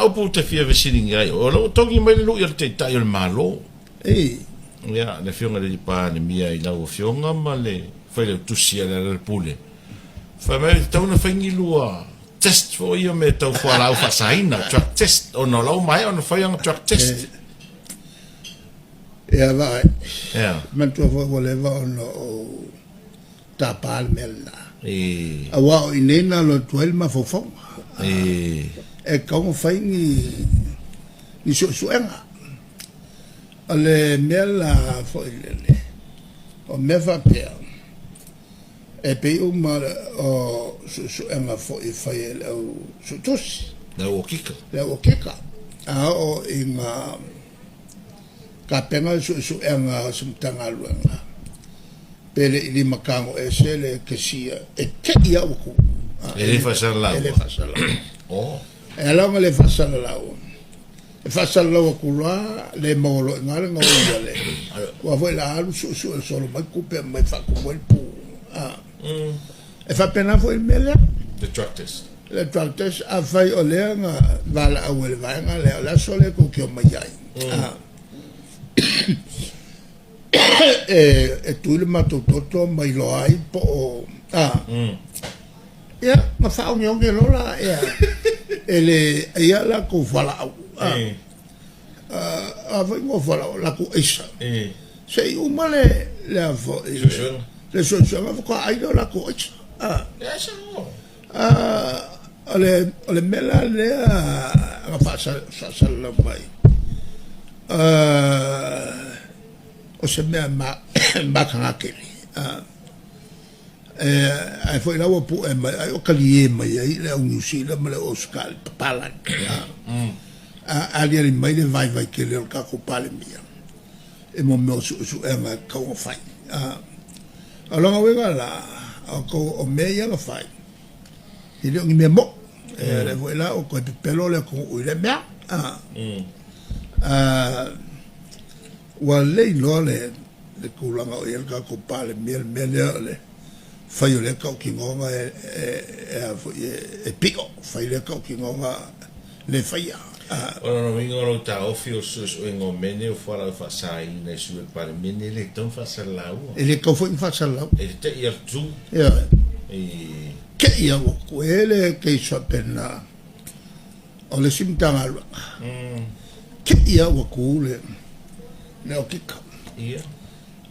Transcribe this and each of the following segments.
mataupu ou te fia fesiligia ai oe, o la ua togi mai le lui a le Taitai o le Malo. Ei. Ia, le Afioga i le Palemia i lau Afioga ma le Failautusi a Lealailepule. Fai mai e tatau ona fai ni lua test foi ia mea tau fualaau faasaina, drug test, ona o la ua maea ona fai ana drug test. Ia, vaai. Ia. Manatua foi ua leva ona ou tapa le mea lena. E. Aua o i inei na alu atu ai le mafaufauga. E. E tatau ona fai ni, ni suesuega. O le mea la foi lele, o mea faapea, e pei uma o suesuega foi e fai e le au suetusi. Le au okika. Le au okika. A oo ina tapena le suesuega a se Matagaluega, pe le i limatago ese le kesia, e te i lava ua tu. E le faasalalau. E le faasalalau. Oh. E ala ona le faasalalau, e faasalalau atu loa, le maua loa i ina le gaoia le, aua foi o le a alu suesue solo mai tupe aumai faatumu ai le pu. E faapena foi le mea lea. The drug test. Le drug test, afai o lea na valaau e le vaega lea, o le aso lea tou te omai ai, e tui le matou toto ma iloa ai po o, ia, na faaogeoge loa la, ia, e le, ia latou fualaau, a foi mo fualaau, latou aisa, se i uma le, le a foi, le suesuega faatoa ai lea o latou aisa. O le, o le mea la lea na faasalalau mai, o se mea mataga tele. Ae foi la ua pue mai ai o talie mai ai le au Niu Sila ma le au Ausetalia papalagi. A aliali mai le vaivai tele o le tatou Palemia i mo mea o suesuega e tatau ona fai. O lona uiga la, o mea ia na fai, e le o ni mea moʻi. O lea foi la ua toe pepelo le atunuu i lea mea. Ua lelei loa le tulaga o i ai le tatou Palemia, le mea lea o le fai o lea tautinoga e pio, fai lea tautinoga le faia. O lona uiga o lou taofi o le suesuega o mea nei o fualaau faasaina i sui o le Palemene e le tatau ona faasalalaua. E le tatau foi ona faasalalau. E te i atu. Ioe. I. Te i au atu e le case faapena o le isi Matagaluega. Te i au atu le le okika. Ia.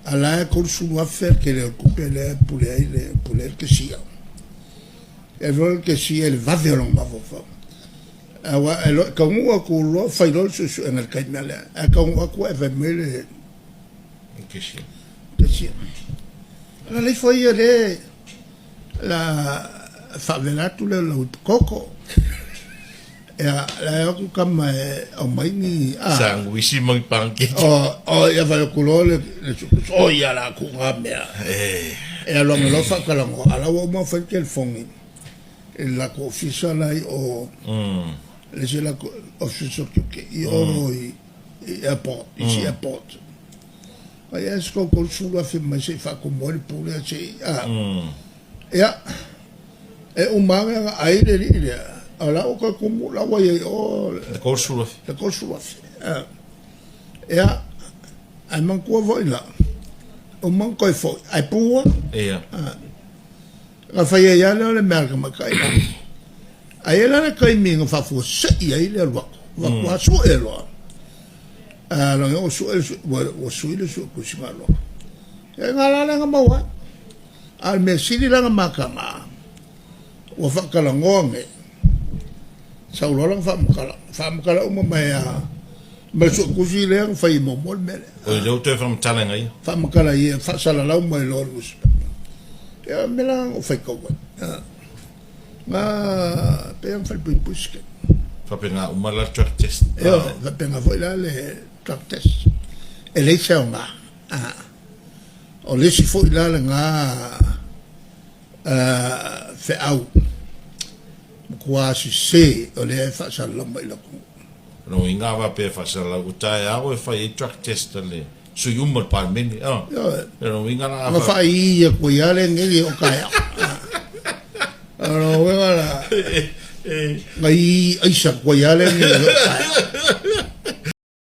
A la e 30,000 le tele o le tupe lea e pule ai le pule ai le kesia. E alu le kesia i le vave o lona mafaufau. Aua e taunuu atu loa fai loa le suesuega i le taimi lea. Ae taunuu atu ae fai mai le kesia. Kesia. La le ifo ia le la faavela atu lea o lau ipukoko. Ia, la e o atu tama e aumai ni a. Sanguisi ma ni pankeki. O, o ia fai atu loa le le suetusi, o ia la ku ngā mea. E. E alu ame loa faatalanoa, a la ua uma ona fai le telefoni i le latou ofisa la i o, le isi latou ofisa o tiute i o i airport, i isi airport. Ai e se tou 30,000 mai se i faatumu ai le pule se i a. Ia, e uma ane ana ai le alii lea, a o la ua toe tumu, la ua i ai i o le 30,000. Le 30,000. Ia, ae manatua foi la, uma ona toe foi, ae pua. Ia. Na fai ai lava lea o le mea a le tamaitai la. Ae i ai la le taimi na faafuasei ai le alu atu, ua sue loa. A lona ua sue le ua sui le suetusi galuega. Ia ina la lea na maua ai. A o le mea sili la na mataga, ua faatalanoa nei, sau loa lana faamatala, faamatala uma mai a ma le suetusi lea na fai muamua le mea lea. Oi, lea ua toe faamatala ina ia. Faamatala ia, faasalalau mai loa le newspaper. Ia, o le mea la na ou faitau ai. Na pei ona falepuipui se taimi. Faapena uma la le drug test. Ioe, faapena foi la le drug test. E leai se aoga. O le isi foi la lena feau matua sese o lea e faasalalau mai i le atunuu. O lona uiga a faapea e faasalalau, ua taeao e fai ai drug test a le sui uma o le Palemene. Ioe. O lona uiga la a faapea. Na faaii atu ai lava lenei o taeao. O lona uiga la. Ngai aisa ku ai lava lea ni.